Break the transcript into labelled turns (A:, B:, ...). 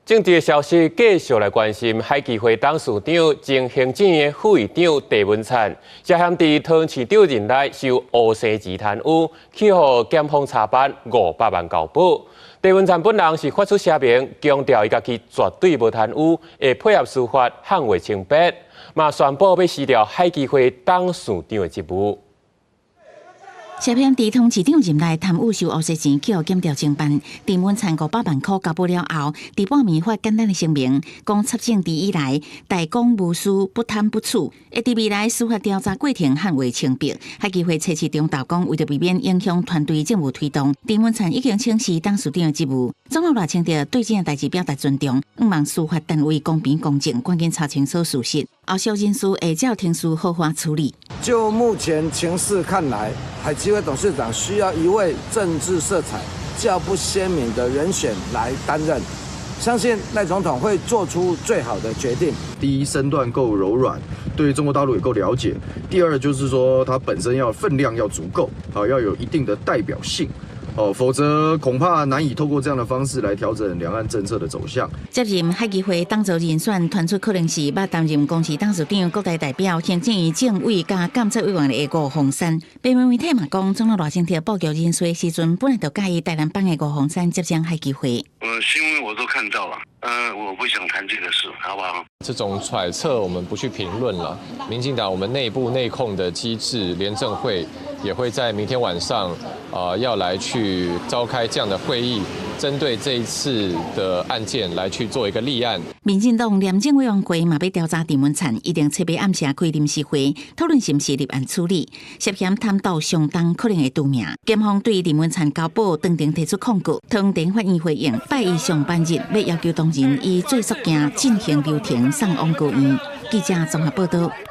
A: 政治的消息繼續來關心，海基會董事長、前行政院副院長鄭文燦，涉嫌佇桃園市長任內收烏生錢貪污，去予檢方查辦500萬交保。鄭文燦本人是發出聲明，強調伊家己絕對無貪污，會配合司法捍衛清白，嘛宣布欲辭掉海基會董事長的職務。
B: 涉嫌佇桃園市長任內貪污收烏色錢，去予檢調偵辦。鄭文燦500萬箍交保了後，佇半暝發簡單的聲明，講參政佇以來，大公無私，不貪不取，會佇未來司法調查過程捍衛清白。海基會測試中道講，為著避免影響團隊政務推動，鄭文燦已經請辭董事長的職務。總統賴清德對這件代誌表達尊重，向望司法單位公平公正，趕緊查清楚事實，後續人事會照程序好好處理。
C: 就目前情勢看來，海基會董事長需要一位政治色彩較不鮮明的人選來擔任，相信賴總統會做出最好的決定。
D: 第一，身段夠柔軟，對中國大陸也夠了解；第二，就是說他本身要分量要足夠，啊，要有一定的代表性。哦，否則恐怕難以透過這樣的方式來調整兩岸政策的走向。
B: 接任海基會董座人選傳出可能是捌擔任公視董事長、國大代表、行政院政委佮監察委員的吳鳳山。平面媒體嘛講，總統賴清德布局人事的時陣，本來就佮意台南幫的吳鳳山接掌海基會。
E: 新聞我都看到了，我不想談這個事，好不好？
F: 這種揣測我們不去評論了。民進黨我們內部內控的機制，聯政會也會在明天晚上，要來去召開這樣的會議，針對這一次的案件來去做一個立案。
B: 民進黨廉政委員會嘛欲調查鄭文燦，一定七號暗時開臨時會，討論是毋是立案處理，涉嫌貪瀆相當可能會除名。檢方對鄭文燦交保當庭提出抗告，桃園法院回應，拜一上班日欲要求當事人以最速件進行流程送往高院。記者綜合報道。